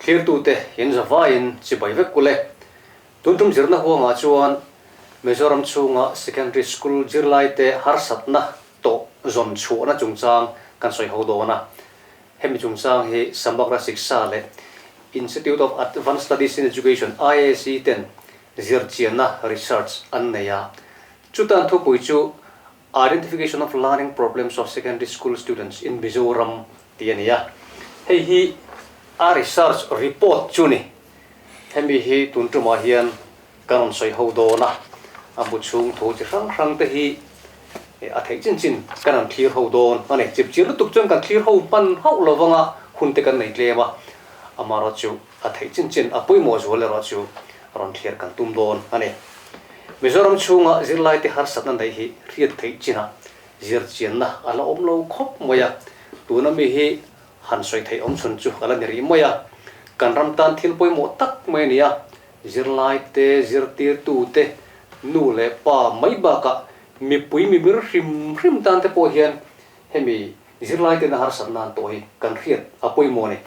Thlirtute in zavaiin chibai vek kul e. Tun tum zirna huangah chuan Mizoram chhunga Secondary School zirlaite harsatna tawh zawn chhuahna chungchang kan sawi ho dawn a. Hemi chungchang hi Samagra Shiksha leh Institute of Advanced Studies in Education, IASE, ten zirchianna, research, an nei a. Chutan thupui chu Identification of Learning Problems of Secondary School Students in Mizoram tih a ni a. Hei hi a research report chu ni. Hemi hi tun tumah hian kan rawn sawi ho dawn a, a bu chhung thu chi hrang hrang te hi a theih chin chin kan rawn thlir ho dawn a ni. Chip chir lutuk chuan kan thlir ho hman hauh lo vanga hun te kan nei tlem a, amaherawhchu a theih chin chin a pawimawh zual erawh chu rawn thlir kan tum dawn a ni. Mizoram chhunga zirlaite harsatna neih hi hriat theih chinah zirchianna a la awm lo khawp mai a, tuna mi hi han sawi theih awm chhun chu a la ni rih mai a. Kan ram tan thil pawimawh tak mai a ni a, zirlaite, zirtirtute, nu leh pa mai bakah mipui mimir hrim hrim tan te pawh hian hemi zirlaitena harsatna an tawh hi kan hriat a pawimawh a ni.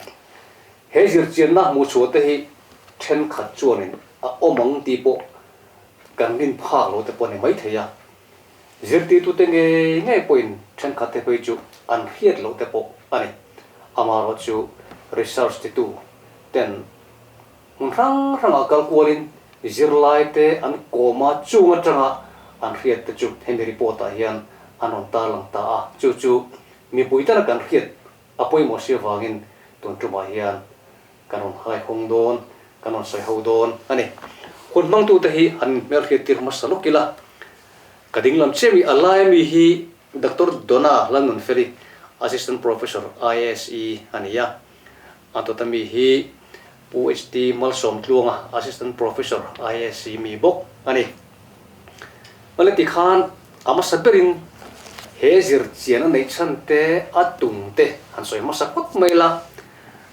He zirchianna hmuhchhuah te hi thenkhat chuanin a awm ang tih pawh kan rin phak lo te pawh a ni maithei a. Zirtirtute ngei ngei pawhin thenkhat te phei chu an hriat loh te pawh a ni. Amaherawh chu research titu ten hmun hrang hrangah kal kualin zirlai te an kawm a, chung atanga an hriat te chu hemi report ah hian an rawn tarlang ta a. Chu chu mipui tana kan hriat A pawimawh si avangin tun tumah hian kan rawn haihawng dawn, kan rawn sawi ho dawn a ni. Hun hmangtute hi an inhmelhriat tir hmasa lawk ila, ka dinglam chiah mi a laia mi hi Doctor Donna Lalnunfeli, Assistant Professor, ISE a ni a. A dawta mi hi Pu HT Malsawmtluanga, Assistant Professor, ISE mi bawk a ni. Mawle tikhan a hmasa berin he zirchian a neih chhan te a tum te han sawi hmasa phawt mai la,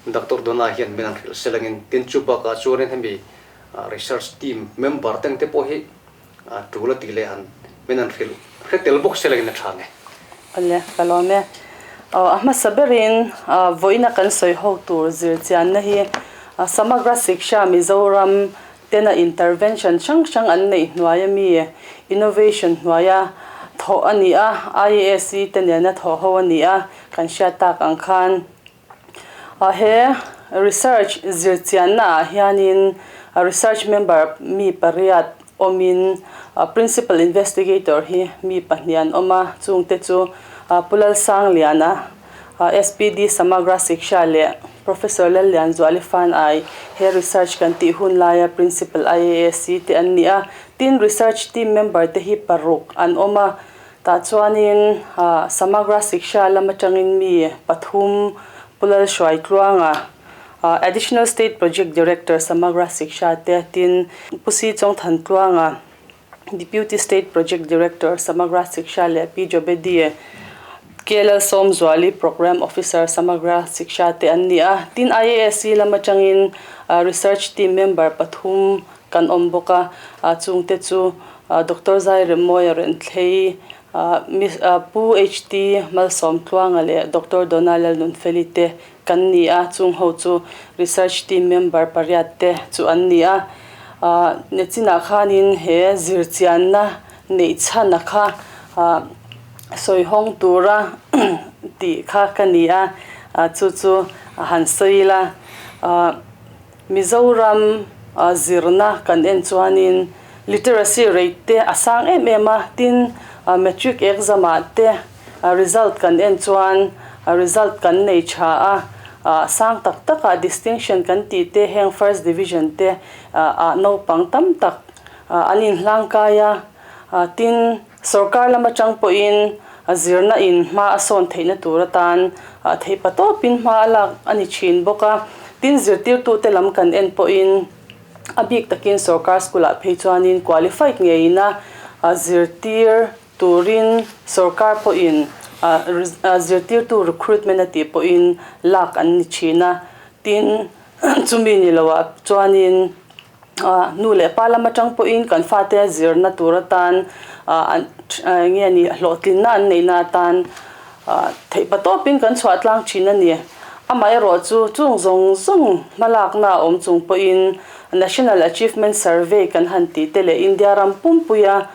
Doctor Donna hian min han hrilh sel angin tin chu bakah chuanin hemi research team member te ang te pawh hi tul a tih leh han min han hrilh hre tel bawk sel angin a tha nge. Awle, ka lawm e. Aw, a hmasa berin vawiina kan sawi ho tur zirchianna hi Samagra Shiksha Mizoram Tena intervention hrang hrang an neih hnuai ami innovation hnuaia thawh a ni a, IASC te nena thawh ho a ni a, kan hriat tak ang khan he research zirchianna ah hianin research member mi pariat awmin principal investigator hi mi pahnih an awm a, chungte chu Pu Lalsangliana SPD Samagra Shiksha leh Professor Lallianzuali Fanai he research kan tih hun laia Principal IASC te an ni a. Tin, research team member te hi paruk an awm a. Tah chuanin Samagra Shiksha lam atangin mi pathum Pu Lalhruaitluanga, Additional State Project Director Samagra Shiksha te, tin Pu Si Chawngthantluanga, Deputy State Project Director, Samagra Shiksha leh Pi Jobedi, KL Sawmzuali, Programme Officer, Samagra Shiksha te an ni a. Tin, IASC lam atangin Research Team member pathum kan awm bawk a, chungte chu Doctor Zai Remawia Renthlei, Pu HT Malsawmtluanga leh Doctor Donna Lalnunfeli te kan ni a, chung ho chu research team member pariat te chu an ni a. Nechinah khanin he zirchianna neih chhana kha sawi hawng tura tih kha ka ni a, chu chu han sawi ila. Mizoram zirna kan en chuanin literacy rate te a sang em em a, tin matric exam ah te result kan en chuan result kan nei tha a, sang tak tak ah distinction kan tih te heng first division te ah naupang tam tak an inhlangkai a, tin sorkar lam atang pawhin zirna in hma a sawn theihna tur atan theihpa tawpin hma a lak a ni thin bawk a, tin zirtirtute lam kan en pawhin a bik takin sorkar school ah phei chuanin qualified ngeina zirtir Turin sorkar pawhin zirtirtu recruitment a tih pawhin lak an ni thin a, tin chumi ni loah chuanin nu leh pa lam atang pawhin kan fate zirna tur atan eng nge ni hlawhtlinna an neihna atan theihpatawpin kan chhuah tlang thin a ni. Amaherawhchu, chung zawng zawng hmalakna a awm chung pawhin National Achievement Survey kan han tih te leh India ram pumpuia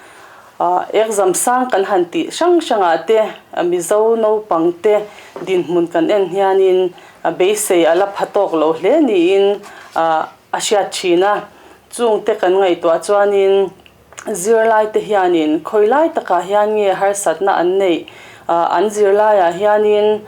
exam sang kan han tih hrang hrangah te Mizo naupang te dinhmun kan en hianin beisei a la pha tawk lo hle niin a hriat thin a. Chungte kan ngaihtuah chuanin Zirlaite hianin khawi lai takah hian nge harsatna an neih? An zirlaiah hianin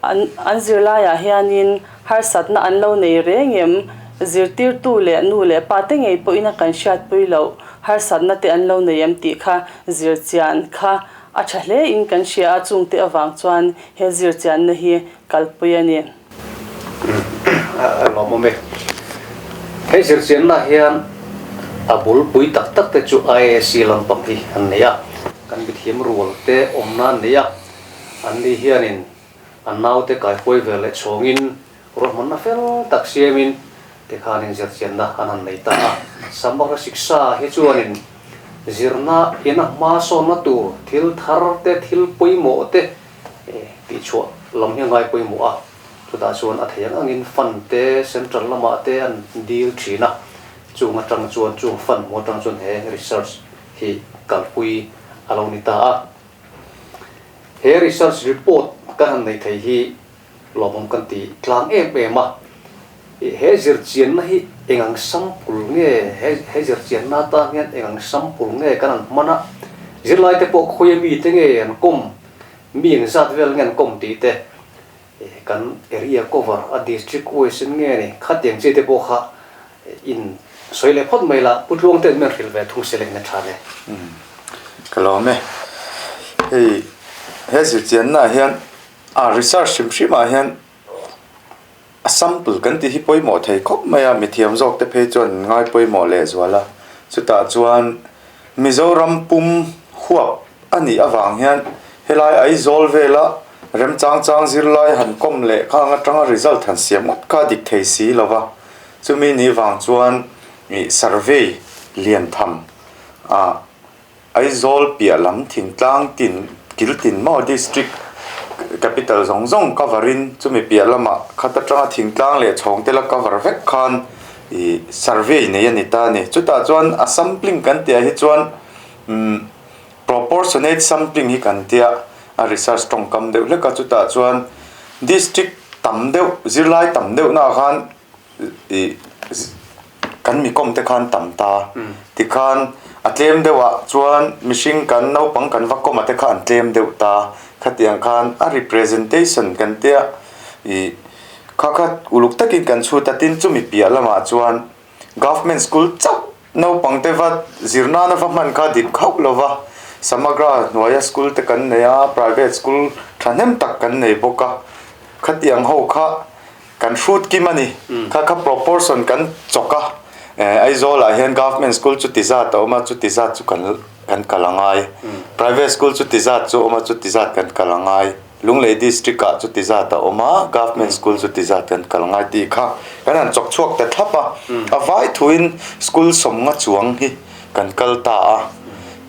an zirlaiah hianin harsatna an lo nei reng em? Zirtirtu leh nu leh pa te ngei pawhin a kan hriatpui loh harsatna te an lo nei em tih kha zirchian kha a tha hle in kan hria a, chungte avang chuan he zirchianna hi kalpui a ni. A lawmawm e. Hei zirchianna hian a bulpui tak tak te chu IAC lampang hi an nei a, kan mithiam rual te awmna an nei a, an ni hianin an naute kaihuai ve leh chhawngin ruahmanna fel tak siamin tikhanin zirchianna an han nei ta a. Samagra Shiksha hi chuanin zirna ina hmasawnna tur thil thar te thil pawimawh te Tihchhuah lam hi a ngai pawimawh a, chutah chuan a thei ang angin fund te central lamah te an dil thin a, chung atang chuan chung fund hmu atang chuan he research hi kalpui a lo ni ta a. He research report kan han nei thei hi lawmawm kan ti tlang em em a, he zirchianna hi eng ang sample nge he zirchianna atan hian eng ang sample nge kan han hman a, zirlaite pawh khawi ami te nge an kawm Mi engzat vel nge an kawm tih te, kan area cover a district wise in nge ni, khatiang chi te pawh kha in sawi leh phawt mai la, Pu Tluang ten min hrilh ve thung se leh na tha le. Ka lawm e. Hei he zirchianna ah hian a research hrim hrim ah hian A sample kan tih hi pawimawh thei khawp mai a, mithiam zawk te phei chuan an ngai pawimawh lehzual a. Chutah chuan Mizoram pum huap a nih avang hian helai Aizawl vela remchang chang zirlai han kawm leh khang atanga result han siam ngawt kha a dik thei si lo va. Chumi nih vang chuan ih survey lian tham ah Aizawl piah lam thingtlang tin kil tin maw district capital zawng zawng cover in chumi piah lamah khat atanga thingtlang leh chhawng te la cover vek khan ih survey nei a ni ta a ni. Chutah chuan a sampling kan tih ah hi chuan umm proportionate sampling hi kan tia a research tawngkam deuh hlek a chutah chuan district tam deuh zirlai tam deuh naah khan ih kan mi kawm te khan tam ta tikhan a tlem deuh ah chuan mihring kan naupang kan va kawm a te kha an tlem deuh ta khatiang khan a representation kan tia ih kha kha uluk takin kan chhut a tin chumi piah lamah chuan government school chauh naupang te va zir nana va hman kha dik hauh lo va samagra hnuaia school te kan nei a private school thahnem tak kan nei bawk a khatiang ho kha. Kan hrut kim a ni. Kha kha proportion kan chawk a, Aizawl ah hian government school chuti zat a awm a, chuti zat chu kan kan kal a ngai. Private school chuti zat chu a awm a, chuti zat kan kal a ngai. Lunglei district ah chuti zat a awm a, government school chuti zat kan kal a ngai tih kha kan han chawk chhuak ta thlap a. A vai thuin school sawmnga chuang hi kan kal ta a.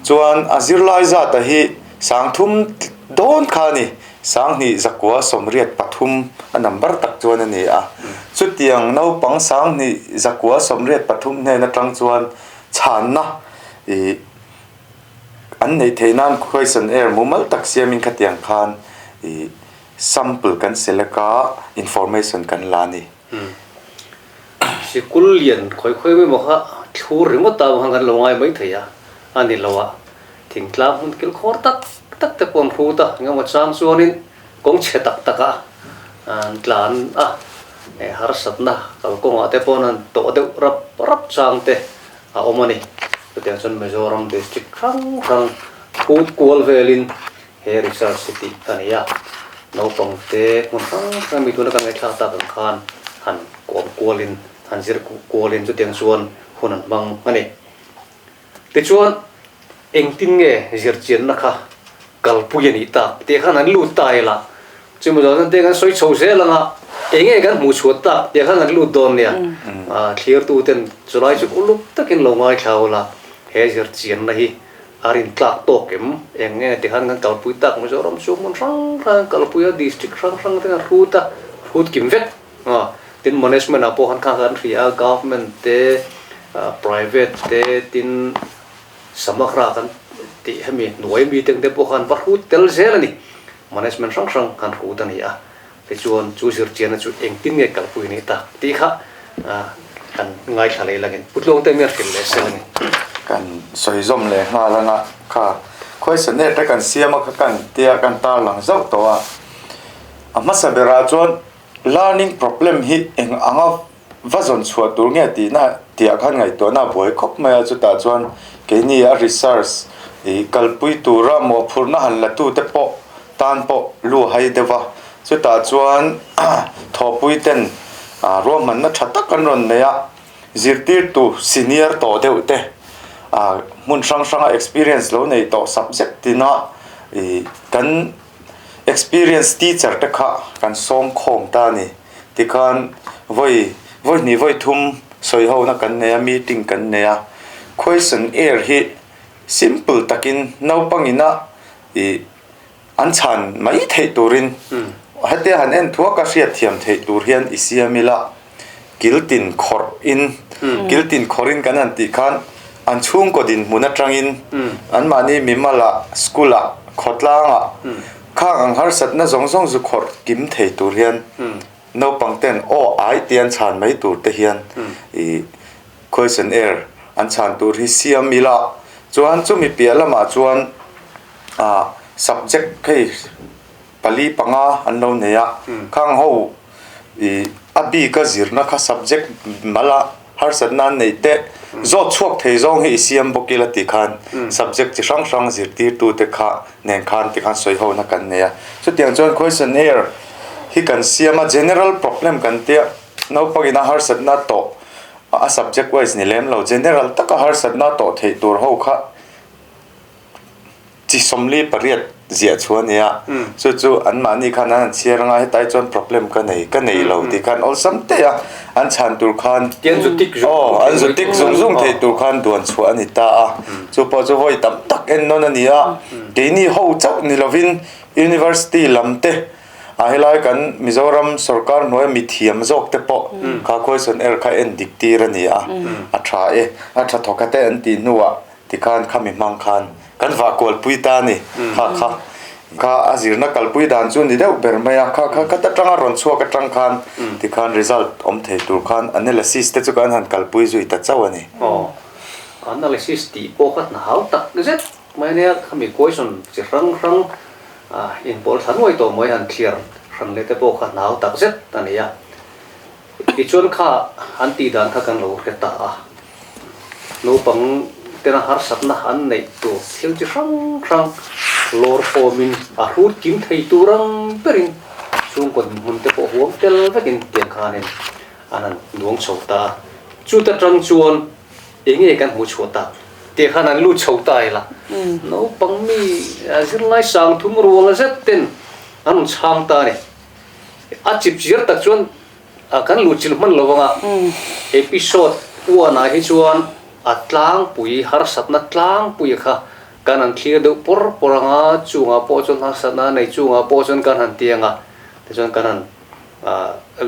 Chuan a zirlai zat a hi sangthum dawn kha a ni. Sanghnih zakua 83 a number tak chuan a ni a. Chutiang naupang sanghnih zakua 83 hnen atang chuan chhanna ih an neih theih nan questionnaire mumal tak siamin khatiang khan ih sample kan select a, information kan la a ni. Sikul lian khawi khawi mai maw kha thlur ringawt a khan kan lo ngai mai thei a, a ni lo a. Thingtlang hmun kilkhawr tak tak te pawh an hrut a, engemaw chang chuanin kawng chhe tak takah an tlan a, harsatna kalkawngah te pawh an tawh deuh rap rap chang te a awm a ni. Chutiang chuan Mizoram district hrang hrang phut kual velin he research hi tih a ni a, naupangte hmun hrang hrang mi tuna kan ngaihthlak tak ang khan han kawm kualin han zir kualin chutiang chuan hun an hmang a ni. Tichuan, engtin nge zirchianna kha kalpui a nih tak tih khan an lut ta ila, chumi zawh chuan te kan sawi chho zel anga eng nge kan hmuh chhuat tak tih khan an lut dawn nia. Thlirtu ten chulai chu uluk takin lo ngaithla ula, he zirchianna hi. A rintlak tawk em? Eng nge tikhan kan kalpui tak Mizoram chu hmun hrang hrang an kalpui a, district hrang hrang te kan hrut a, hrut kim vek a. Tin management ah pawh khan kha kan hria a, government te, private te, tin Samagra kan tih hemi hnuai meeting te pawh khan va hrut tel zel a ni. Management hrang hrang kan hrut a ni a. Tichuan chu zirchianna chu engtin nge kalpui a nih tak tih kha kan ngaithla leh langin Pu Tluangte mi a hrilh leh sel a ni. Kan sawi zawm leh nghal anga kha khawi net a kan siam a kha kan tia kan tarlang zauh tawh a. A hmasa berah chuan learning problem hi eng anga va zawn chhuah tur nge tihna tihah khan ngaihtuahna a buai khawp mai a, chutah chuan keini a research ih kalpui tura mawhphurhna han la tute pawh tan pawh lu a hai deuh a, chutah chuan thawhpui ten ah ruahmanna tha tak an rawn nei a, zirtirtu senior tawh deuh te ah hmun hrang hranga experience lo nei tawh subject tina ih kan experience teacher te kha kan sawm khawm ta a ni. Tikhan vawi vawi hnih vawi thum sawi ho na kan nei a, meeting kan nei a, question air hi simple takin naupang ina ih an chhan mai theih turin hetia han en thuak a hriat thiam theih tur hian i siam ila kil tin khawrh in kil tin khawrh in kan han tih khan an chhungkaw dinhmun atangin anmahni mimal ah school ah khawtlang ah Khang ang harsatna zawng zawng zu khawrh kim thei tur hian naupang ten aw ai te an chhan mai tur te hian ih questionnaire an chhan tur hi siam ila chuan chumi piah lamah chuan ah subject hei pali panga an lo nei a khang ho ih a bika zirna kha subject mala Harsatna an neih teh zawt chhuak thei zawng hi i siam bawk ila tih khan subject chi hrang hrang zirtirtute kha nen khan tikhan sawi hona kan nei a. Chutiang chuan questionnaire hi kan siam a, general problem kan tia naupangin a harsatna tawh a subject wise ni lem lo general taka harsatna tawh theih tur ho kha Chi 48 ziah chu a nia, chu chu anmahni khan an han chhiar anga hetai chuan problem ka nei, ka nei lo tih khan awlsam te a an chhan tur khan aw an zu tik zung zung theih tur khan duan chhuah a ni ta a, chu pawh chu vawi tam tak en nawn a ni a, keini ho chauh ni lovin University lam te a helai kan Mizoram sorkar hnuaia mithiam zawk te pawh kha question er kha en dik tir a ni a, a tha e, a tha thawk a te an tih hnuah Tikhan khami hmang khan kan vah kualpui ta a ni. Kha kha kha a zirna kalpui dan chu ni deuh ber mai a, kha kha khat atanga rawn chhuak atang khan tikhan result awm thei tur khan analysis te chu kan han kalpui zui ta chauh a ni. Aw, analysis tih pawh kha hna hau tak zet mai ania, khami question chi hrang hrang inpawl thla nuai tawh mai han thliar hran leh te pawh kha hna hau tak zet a ni a. Tichuan kha an tih dan kha kan lo hre ta a, naupang tena harsatna an neih tur thil chi hrang hrang lawr khawmin a hrut kim thei tur ang berin chhungkaw dinhmun te pawh huam tel vekin tiang khanin an han nuang chho ta a. Chuta tang chuan enge kan hmu chhuah tak tih khan an lut chho ta ila, naupang mi zirlai sang thum rual zet ten an rawn chhang ta a ni. A chip chiar tak chuan kan luh chilh hman lo vang a, episode one ah hi chuan a tlangpui harsatna tlangpui kha kan han thlir deuh pawr pawr ang a, chungah pawh chuan harsatna a nei chungah pawh chuan kan han ti ang a, tichuan kan han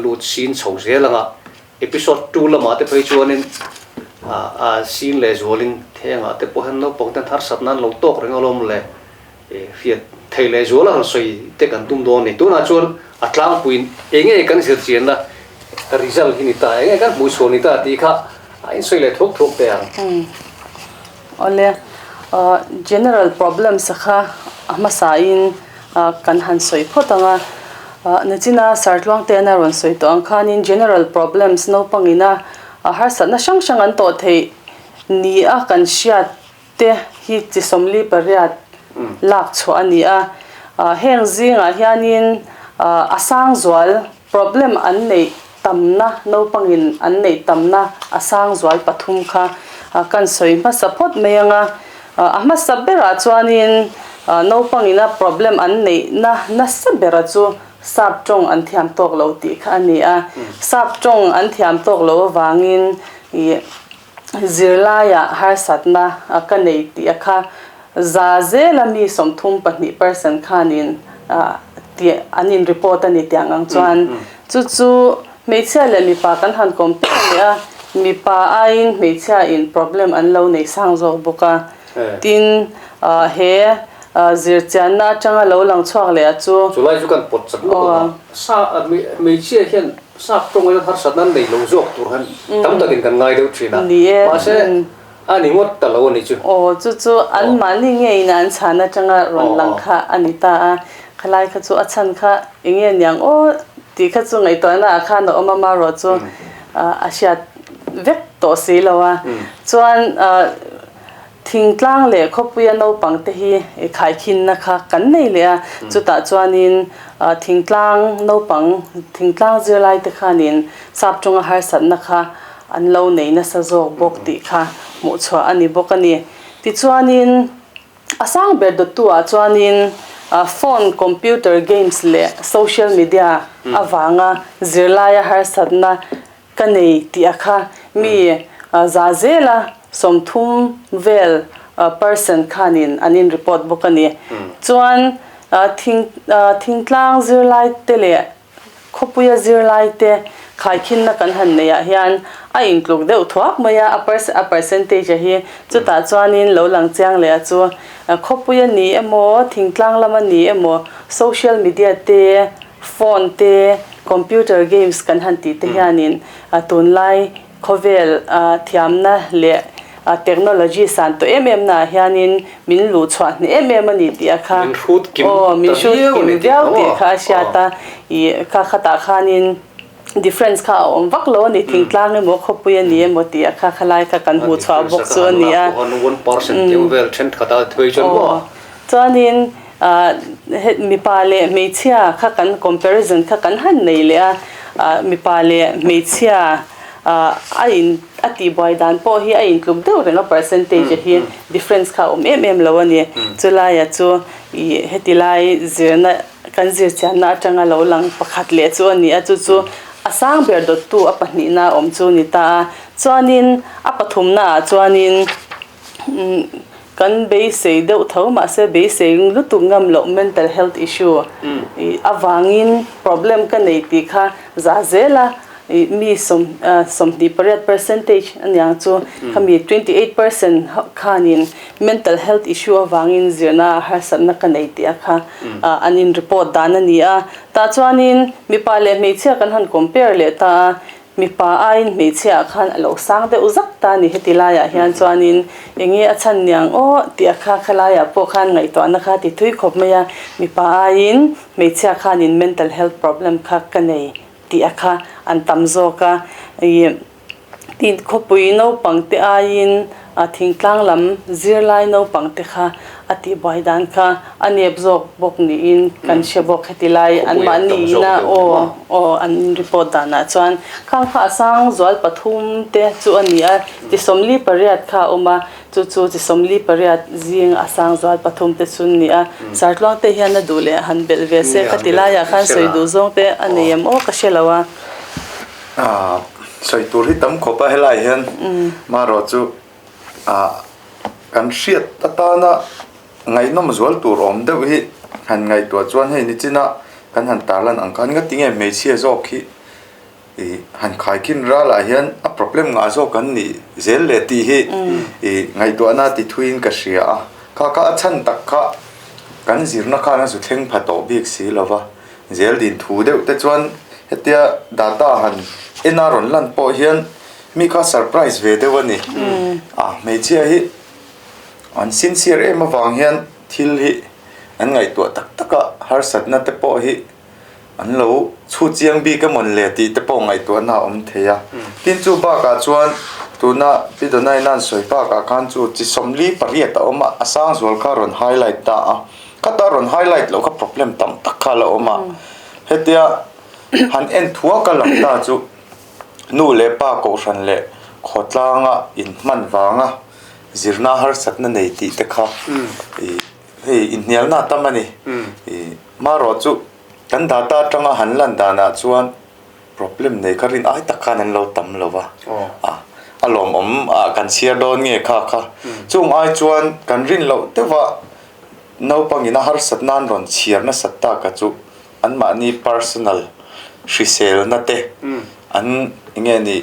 lut sin chho zel ang a, episode two lamah te phei chuanin a sin leh zualin thengah te pawh hian naupang ten harsatna an lo tawk reng alawm le. Hriat thei leh zual a rawn sawi te kan tum dawn a ni. Tunah chuan a tlangpuiin eng nge kan zirchianna result hi ni ta, eng nge kan hmuh chhuah ni ta tih kha a insawi leh thuak thuak teh ang. Awle, general problems a kha a hmasain kan han sawi phawt ang a. Nichina Sartluangtean a rawn sawi tawh ang khanin general problems naupangina harsatna hrang hrang an tawh theih ni a kan hriat te hi chi 48 lak chhuah a ni a, heng zingah hianin a sang zual problem an neih tamna naupangin an neih tamna a sang zual pathum kha kan sawi hmasa phawt mai ang a, a hmasa berah chuanin naupangina problem an neihna nasa bera chu sap tawng an thiam tawk lo tih kha a ni a, sap tawng an thiam tawk loh avangin ih. Zirlaiah harsatna ka nei tih a kha. Za zela mi 32 percent khanin tih an in report a ni tiang ang chuan chu chu hmeichhia leh mipa kan han compare leh a, mipa aiin hmeichhia in problem an lo nei sang zawk bawk a. Tin, he zirchianna atanga lo lang chhuak leh a chu. Chulai chu kan pawt chak lutuk a, sa hmeichhia hian sap tawng hian harsatna an nei lo zawk tur han tam takin kan ngai deuh thin a, mahse A ni ngawt ta lo a ni chu. Aw, chu chu anmahni ngeiin an chhan atanga rawn lang kha a ni ta a. Khalai kha chu a chhan kha eng nge niang aw tih kha chu ngaihtuahna ah khan a awm a, marawh chu a hriat vek tawh si lo a. Chuan thingtlang leh khawpuia naupang te hi khaikhinna kha kan nei leh a, chutah chuanin thingtlang naupang, thingtlang zirlai te khanin sap tawnga harsatna kha an lo nei nasa zawk bawk tih kha hmuh chhuah a ni bawk a ni. Tichuanin a sang ber dawttu ah chuanin phone, computer games leh social media avanga zirlaia harsatna ka nei tih a kha mi za zela 30 vel percent khanin an in report bawk a ni. Chuan thingtlang zirlai te leh Khawpuia zirlaite khaikhinna kan han neihah hian a intluk deuh thuak mai a, a percentage a hi chutah chuanin lo lang chiang leh a chu. Khawpui a ni emaw, thingtlang lam a ni emaw, social media te, phone te, computer games kan han tih te hianin tunlai Khawvel thiamna leh technology san tawh em em naah hianin min luh chhuah hneh em em a ni tih a kha Min hrut kim aw min ta hrut viau a kim ni tih viau tho tih a. kha a hriat a, ih kha khatah khanin difference kha a awm vak lo a ni, thingtlang emaw khawpui a ni emaw tih a kha khalai kha kan A hmuh chhuah difference bawk a chu ka a han ni lak a. pawh khan 1% deuh vel thenkhat a thuai chuan maw? Aw chuanin Mipa leh hmeichhia kha kan comparison kha kan han nei leh a, mipa leh hmeichhia a in a tihbuai dan pawh hi a intluk deuh reng a percentage hi difference kha a awm em em lo a ni. Chulaia chu ih heti lai zirna kan zirchianna atanga lo lang pakhat leh chu a ni a, chu chu a sang ber dawttu a pahnihna awm chu ni ta a. Chuanin a pathumna ah chuanin Kan beisei deuh tho mahse beisei lutuk ngam loh mental health issue ih avangin problem ka nei tih kha za zel a ih mi 28 percentage aniang chu khami 28% khanin mental health issue avangin zirna harsatna ka nei tih a kha an in report dan a ni a tah chuanin mipa leh hmeichhia kan han compare leh ta a. Mipa aiin hmeichhia ah khan a lo sang deuh zak ta a ni heti laiah hian chuanin enge a chhan niang aw tih a kha kha laiah pawh khan ngaihtuahna kha ti thui khawp mai a, mipa aiin hmeichhia khanin mental health problem kha ka nei tih a kha an tam zawk a, ih tin khawpui naupang te aiin A thingtlang lam zirlai naupang te kha a tihbuai dan kha a nep zawk bawk niin kan hre bawk heti lai anmahni ina aw aw an report danah chuan khang kha a sang zual pathum te chu a ni a, chi 48 kha a awm a, chu chu chi 48 zing a sang zual pathum te chu ni a, Sartluang te hian a duh leh han belh ve se khati laiah khan sawi duh zawng te a nei em aw ka hre lo a. Sawi tur hi tam khawp a helai hian marawh chu kan hriat atana ngaihnawm zual tur awm deuh hi han ngaihtuah chuan hei nichina kan han tarlan ang khan ngatinge hmeichhia zawk hi ih han khaikhin ralah hian a problem ngah zawk an nih zel leh tih hi ih ngaihtuahna ti thuiin ka hria a kha kha a chhan tak kha kan zirna khan a zu thleng pha tawh bik si lova. Zel din thu deuh te chuan hetia data han en a rawn lan pawh hian mi kha surprise ve deuh a ni. A hmeichhia hi an sincere em avang hian thil hi an ngaihtuah tak tak a, harsatna te pawh hi an lo chhut chiang bik emawn le tih te pawh ngaihtuahna a awm thei a. Tin chu bakah chuan tuna Pi Donaina'n sawi bakah khan chu chi 48 a awm a, a sang zual kha a rawn highlight ta a. Khata rawn highlight loh kha problem tam tak kha a la awm a, hetia han en thuak a lang ta chu nu leh pa kohhran leh khawtlanga inhman vanga zirna harsatna nei tih te kha ih hei inhnialna a tam a ni. Ih marawh chu kan data atanga han lan danah chuan problem nei kha rin ai tak khan an lo tam lo va, a. a lawmawm ah kan chhiar dawn nge kha kha. Chung ai chuan kan rin loh deuh a naupangin a harsat nan rawn chhiar nasat tak a chu anmahni personal hriselna te an enge ni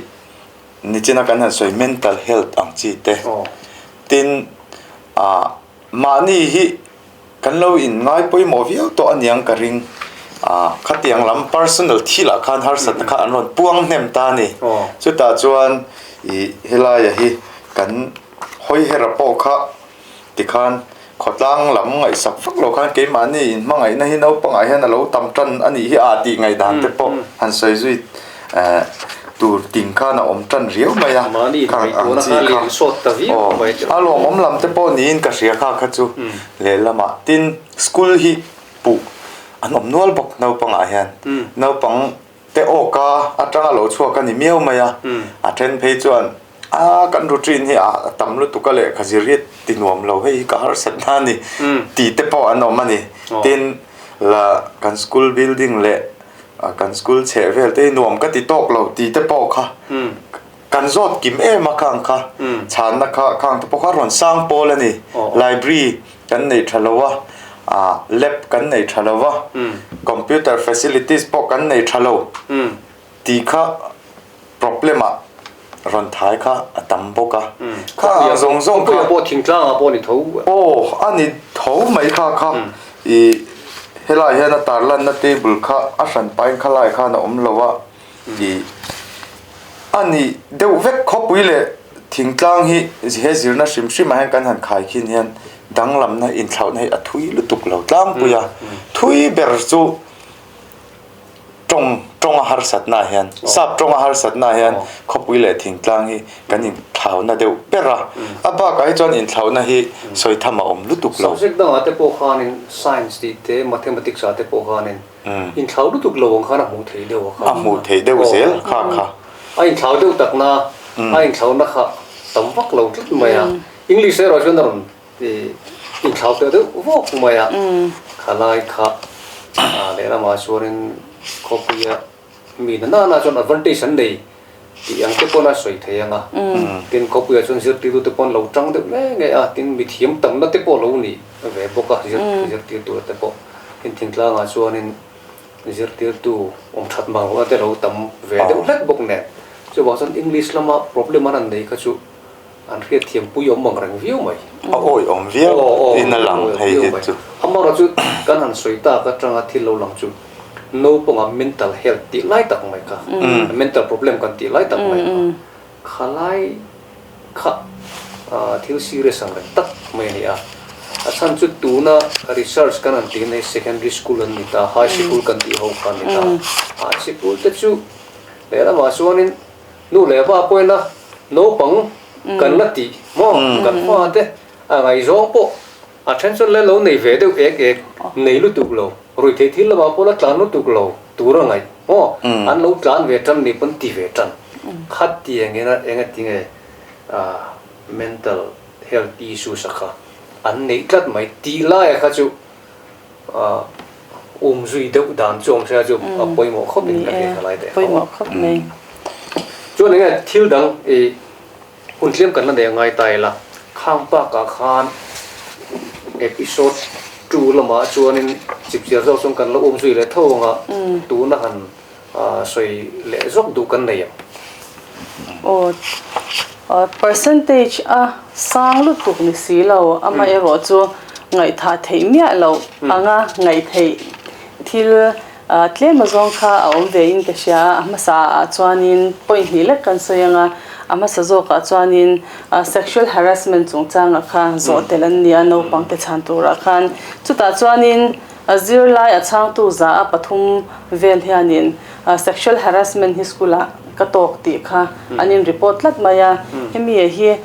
nichina kan han sawi mental health ang chi te tin ah mahni hi Kan lo in ngai pawimawh viau tawh aniang ka ring. Ah, khatiang lam personal thil ah khan harsatna kha an rawn puang hnem ta a ni. Chutah chuan ih helaia hi kan hawi hera pawh kha tikhan khawtlang lam ngaihsak vak lo khan keimahni in hmangaihna hi naupangah hian a lo tam tan a nih hi ah tih ngaihdan te pawh han sawi zui eh tur ting khan a awm tan riau mai a. Khang ang chi kha aw a lawmawm lam te pawh niin ka hria kha kha chu. Lehlamah tin school hi puh an awm nual bawk naupangah hian naupang te awka atanga lo chhuak a ni miau mai a, a then phei chuan a kan routine hi a tam lutuk a lehkha zir hi ti nuam lo hei hi ka harsat na a ni tih te pawh an awm a ni. Tin la kan school building leh kan school chheh vel te hi nuam ka ti tawk lo tih te pawh kha Kan zawt kim em a khang kha chhanna kha khang te pawh kha rawn sang pawl a ni. Library kan nei tha lo a, ah lab kan nei tha lo a, computer facilities pawh kan nei tha lo tih kha problem ah rawn thai kha a tam bawk a. Kha ang zawng zawng kha. Khawpuiah pawh thingtlangah pawh a ni tho. Aw a ni tho mai kha kha ih helaiah hian a tarlanna table kha a hran pahin khalaiah khan a awm lo a. Tih a nih deuh vek khawpui leh thingtlang hi he zirna hrim hrim ah hian kan han khai khin hian danglamna inthlauhna hi a thui lutuk lo tlangpui a, thui ber chu tawng tawng a harsatna ah hian sap tawng a harsatna ah hian khawpui leh thingtlang hi kan inthlauna deuh ber a, a bakah hi chuan inthlauna hi sawi tham a awm lutuk lo. Subject dangah te pawh khanin science tih te mathematics ah te pawh khanin Inthlau lutuk lo ang khan a hmuh theih deuh a kha. A hmuh theih deuh zel kha kha. A inthlau deuh tak na, a inthlauna kha tam vak lo tlat mai a. English erawh chuan a rawn inthlau teh deuh vawk mai a. Khalai kha lehlamah chuanin khawpuia mi na nana chuan advantage an nei tih ang te pawn a sawi thei ang a. Tin khawpuiah chuan zirtirtu te pawn lo tang deuh nge nge a, tin mithiam tamna te pawh lo ni ve bawk a, zirtirtu te pawh. Tin thingtlangah chuanin zirtirtu awm that mang lohna te lo tam ve deuh hlek bawk nen. Chuvang chuan English lama problem an han nei kha chu an hriatthiam pui awm ang reng viau mai. A awi awm viau in a lang hei hi chu. Amaherawh chu kan han sawi tak atanga thil lo lang chu naupangah mental health tih lai tak mai kha, mental problem kan tih lai tak mai kha, kha lai kha thil serious ang reng tak mai a ni a. A chhan chu tuna research kan han tih hi secondary school an ni ta, high sikul kan tih ho kha an ni ta. High sikul te chu lehlamah chuanin Nu leh pa pawhin a naupang kan la tih maw kan fa te a ngaihzawng pawh a then chuan la lo nei ve deuh ek ek nei lutuk lo ruihtheih thil lamah pawh la tlan lutuk lo tur a ngaih maw an lo tlan ve tan nih pawn ti ve tan khatiang ina engatinge mental health issues a kha an neih tlat mai tih laia kha chu Um zui deuh dan chu awm sia chu a pawimawh khawp in ka hria ka lai teh pawimawh khawp mai. Chuan enge thil dang i hun tlem kan la nei angai ta ila khang bakah khan episode 2 lamah chuanin chipchiar zawk chuan kan la um zui leh tho anga tuna han sawi leh zawk duh kan nei ang. Aw percentage a sang lutuk ni si lo amaherawh chu ngaihthah theih miah loh anga ngaihtheih thil tlem azawng kha a awm ve in ka hria a, a hmasa ah chuanin point hnih lek kan sawi ang a, a hmasa zawkah chuanin sexual harassment chungchangah kha zawh tel an ni a naupang te chhan turah khan chutah chuanin A zirlai a chhangtu za a pathum vel hianin sexual harassment hi school ah ka tawk tih kha an in report tlat mai a, hemi hi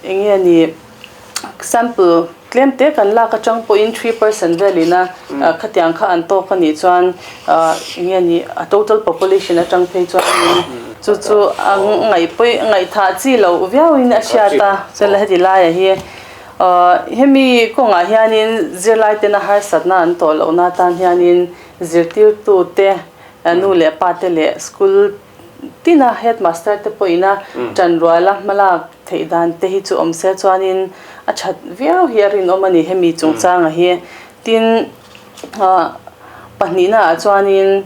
eng nge ni sample tlem te kan lak atang pawhin 3% velin a khatiang kha an tawk a nih chuan eng nge ni a total population atang phei chuanin chu chu a ngaihpawi ngaihthah chi loh viauin a hriat a, chuan heti laiah hi. Hemi kawngah hianin zirlaitena harsatna an tawh lohna atan hianin zirtirtute, nu leh pate leh school tina headmaster te pawhin a ṭanruala hmalak theih dan te hi chu awm se chuanin a ṭhat viau hi a rinawm a ni hemi chungchanga hi. Tin, pahnihna ah chuanin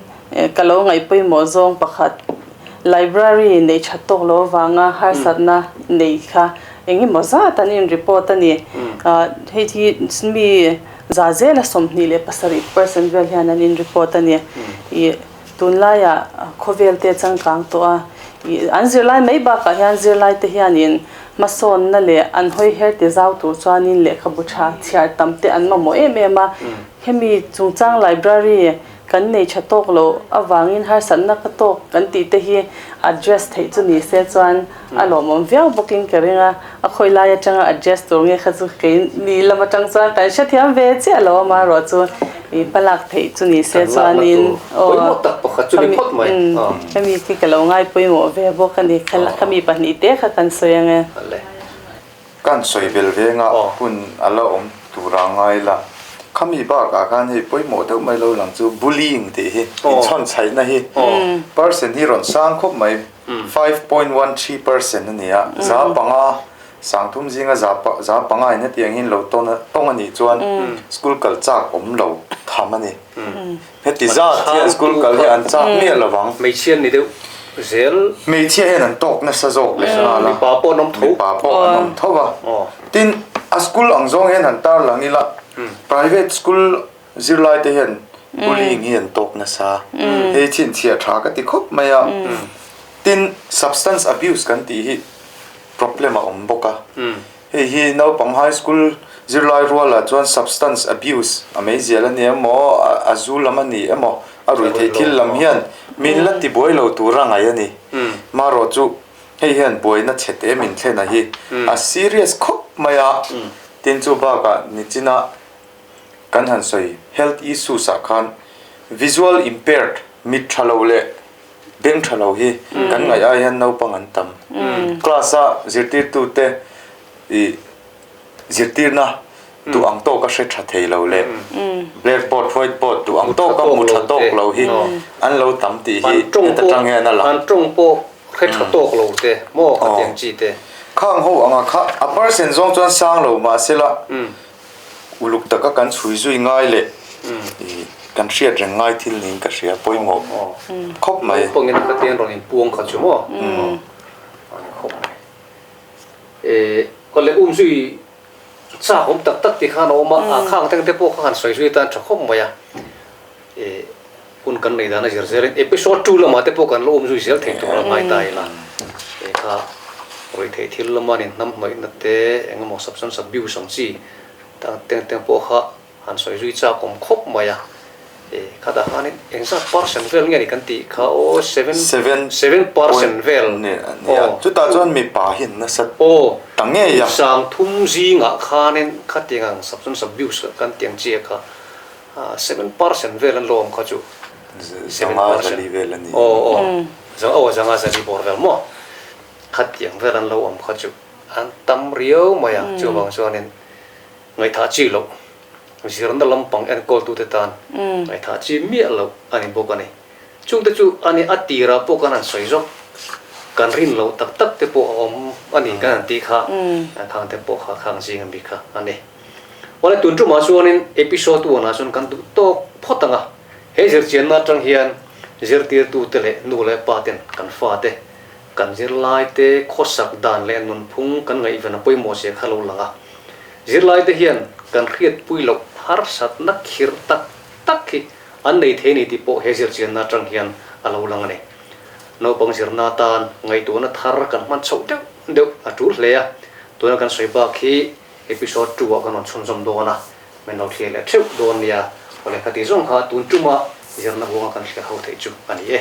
ka lo ngaih pawimawh zawng pakhat library nei ṭhat tawk lo avanga harsatna nei kha eng emaw zat an in report a ni. Hei hi mi za zela 27% vel hian an in report a ni. Ih tunlaiah khawvel te changkang tawh a, ih an zirlai mai bakah hian zirlai te hianin hmasawnna leh an hawi her ti zau tur chuanin lehkhabu tha chhiar tam te an mamawh em em a. Hemi chungchang library kan nei tha tawk loh avangin harsatna ka tawk kan tih te hi address theih chu ni se chuan a lawmawm viau bawkin ka ring a, a khawi lai atanga address tur nge kha chu kei ni lam atang chuan kan hrethiam ve chiah lo amaherawh chu ih hmalak theih chu ni se chuanin aw khami khi ka lo ngai pawimawh ve bawk a ni khami pahnihte kha kan sawi ang e. Kan sawi bel venga hun a la awm tura ngai la. Khami bakah khan hei pawimawh deuh mai lo lang chu bullying tih hi inchhawn chhaihna hi percent hi rawn sang khawp mai 5.13% a ni a, 500 sangthum zinga 500 in hetiang hian lo tawng a nih chuan school kal chak awm lo tham a ni. Heti zat hian school kal hi an chak miah lo vang. Hmeichhia ni deuh zel. Hmeichhia hian an tawk nasa zawk leh nghal a. Mipa pawh an awm tho. Mipa pawh an awm tho a. Tin, a school ang zawng hian han tar lang ila, private school zirlai te hian bullying hi an tawk nasa. Hei chhinchhiah tha ka ti khawp mai a. Tin, substance abuse kan tih hi problem a awm bawk a. Hei hi naupang high school zirlai rualah chuan substance abuse a meizial a ni emaw, a zu lam a ni emaw, a ruih theih thil lam hian min la ti buai lo tur a ngaih a ni. Marawh chu hei hian buaina chhe te min thlen a hi a serious khawp mai a. Tin chu bakah nichina kan han sawi health issues ah khan visual impaired mit tha lo leh Beng tha lo hi kan ngaih ai hian naupang an tam. Class a zirtirtute ih zirtirna duh ang tawka hre tha thei lo leh blackboard, whiteboard duh ang tawka hmu tha tawk lo hi an lo tam tih hi heta tang hian a lang. An tawng pawh hre tha tawk lo te maw khatiang chi te. Khang ho anga kha a percent zawng chuan sang lo mahsela Uluk taka kan chhui zui ngai leh kan hriat reng ngai thil niin ka hria pawimawh khawp mai. Naupangin Pathian rawn inpuang kha chu maw? A ni khawp mai. Aw le um zui chak awm tak tak tih khan a awm a, a khang teng te pawh kha han sawi zui atan tha khawp mai a. Hun kan neih dan a zir zelin episode 2 lamah te pawh kan la um zui zel thei tur a ngai ta ila. Hei kha ruihtheih thil lama nin hnam hnawihna te engemaw substance abuse ang chi teng teng pawh kha han sawi zui chak awm khawp mai a. Khatah khanin engzat percent vel nge ni kan tih kha aw seven 7% vel aw. Chutah chuan mipa hi an nasa ta ngei a. 3000 zingah khanin khatiang ang substance abuse kan tih ang chi kha 7% vel an lo awm kha chu. 7% vel a ni. Aw aw aw zanga zali bawr vel maw khatiang vel an lo awm kha chu an tam riau mai a chuvang chuanin ngaihthah chi loh zirna lampang enkawltute tan ngaihthah chi miah loh a ni bawk a ni. Chungte chu a ni a tirah pawh kan han sawi zawk kan rin loh tak tak te pawh a awm a ni kan han tih kha khangte pawh kha khang zing ami kha a ni. Awle tun tumah chuanin episode one ah chuan kan duh tawk phawt ang a, he zirchianna atang hian zirtirtute leh nu leh pa ten kan fate, kan zirlaite khawsak dan leh nunphung kan ngaihven a pawimawh zia kha lo lang a. Zirlaite hian kan hriatpui loh harsatna khirh tak tak hi an nei thei a ni tih pawh he zirchianna atang hian a lo lang a ni. Naupang zirna atan ngaihtuahna thar kan hman chhoh deuh deuh a tul hle a, tuna kan sawi bak hi Episode 2 ah kan rawn chhunzawm dawn a, min lo thlir leh theuh dawn nia. Awle khati zawng kha tun tuma zirna huanga kan hriat ho theih chu a ni e.